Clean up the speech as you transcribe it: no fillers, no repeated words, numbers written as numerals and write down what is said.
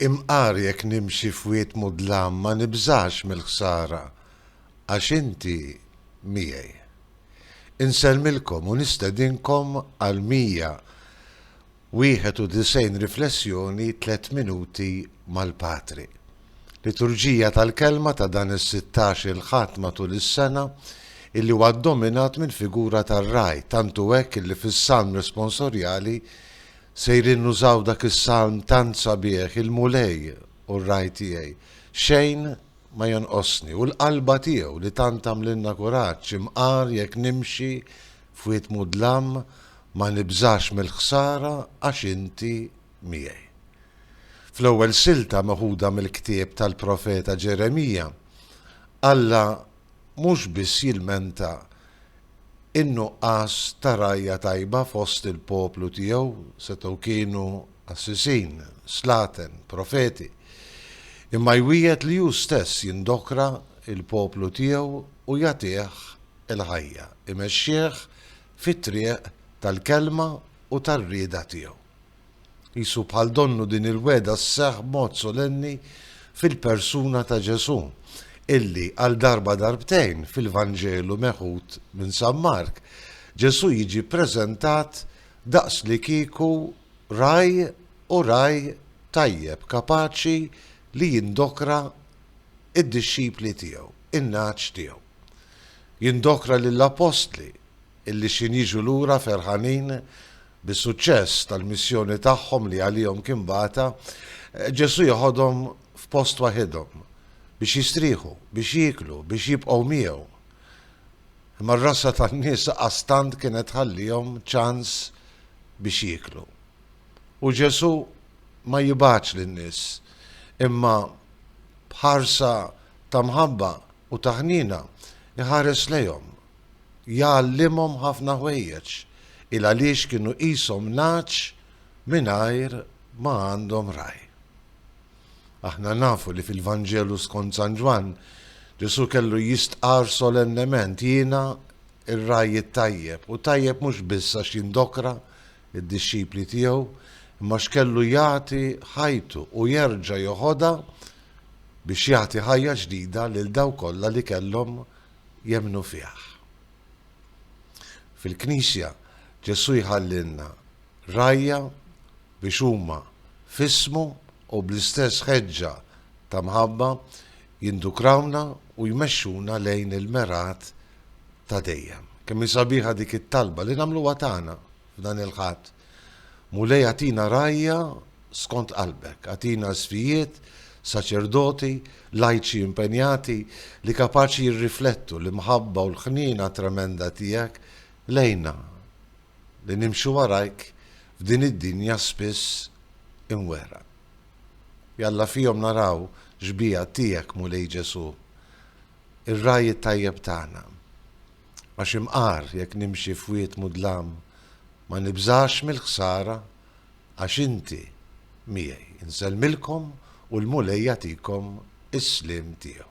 Imqar jekk nimxi f'wied mudlam ma nibżax mill-ħsara, għax inti miegħi. Insellmilkom u nistedinkom għal 191 riflessjoni Tlett Minuti mal-Patri. Liturġija tal-Kelma ta' dan is-sittax-il Ħadd matul is-sena illi huwa ddominat mill-figura tar-ragħaj, tant hu hekk illi fis-Salm responsorjali Sejrin nużaw dak is-salm tant sabiħ, Il-Mulej hu r-ragħaj tiegħi, xejn ma jonqosni, u l-qalba tiegħu li tant tagħmlilna kuraġġ, imqar jekk nimxi f'wied mudlam, ma nibżax mill-ħsara għax inti miegħi. Fl-ewwel silta meħuda mill-ktieb tal-profeta Ġeremija, Alla mhux biss jilmenta In-nuqqas ta' rgħajja tajba fost il-poplu tiegħu, setgħu kienu qassisin, slaten, profeti, imma jwiegħed li hu stess jindokra l-poplu tiegħu u jagħtih il-ħajja, imexxih fit-triq tal-kelma u tar-rieda tiegħu. Qisu bħal donnu din il-wegħda sseħħ b'mod solenni fil-persuna ta' Ġesù, illi għal darba darbtejn fil-Vanġelu meħud minn San Mark, Ġesù jiġi ppreżentat daqslikieku ragħaj u ragħaj tajjeb kapaċi li jindokra d-dixxipli tiegħu, in-nagħaġ tiegħu. Jindokra lill-appostli, illi x'ħin jiġu lura ferħanin bis-suċċess tal-missjoni tagħhom li għalihom kien bagħatha, Ġesù jeħodhom f'post waħidhom biex jistrieħu, biex jieklu, biex jibqgħu miegħu. Imma r-rassa tan-nies qas tant kienet tħallihom ċans biex jieklu. U Ġesù ma jibgħatx lin-nies, imma b'ħarsa ta' mħabba u ta' ħniena jħares lejhom Jgħallimhom ħafna ħwejjeġ, il-għaliex kienu qishom nagħaġ mingħajr ma għandhom ragħaj. Aħna nafu li fil-Vanġelu skont San Ġwann, Ġesù kellu jistqarr solennement, Jiena r-ragħaj it-tajjeb, u tajjeb mhux biss għax jindokra d-dixxipli tiegħu, imma għax kellu jagħti ħajtu u jerġa' joħodha biex jagħti ħajja ġdida lil dawk kollha li kellhom jemmnu fih. Fil-Knisja, Ġesù jħallilna rgħajja biex huma f'ismu u bl-istess ħeġġa ta' mħabba jindukrawna u jmexxuna lejn il-mergħat ta' dejjem. Kemm hi sabiħa dik it-talba li nagħmluha tagħna f'dan il-Ħadd. Mulej agħtina rgħajja skont qalbek. Agħtina isqfijiet, saċerdoti, lajċi impenjati li kapaċi jirriflettu l-imħabba u l-ħniena tremenda tiegħek lejna li nimxu warajk f'din id-dinja spiss imwerwra. Jalla fihom naraw xbieha tiegħek Mulej Ġesù, ir-Ragħaj it-tajjeb tagħna. Għax imqar jekk nimxi f'wied mudlam ma nibżax mill-ħsara Għax inti miegħi. Insellmilkom u l-Mulej jagħtikom is-sliem tiegħu.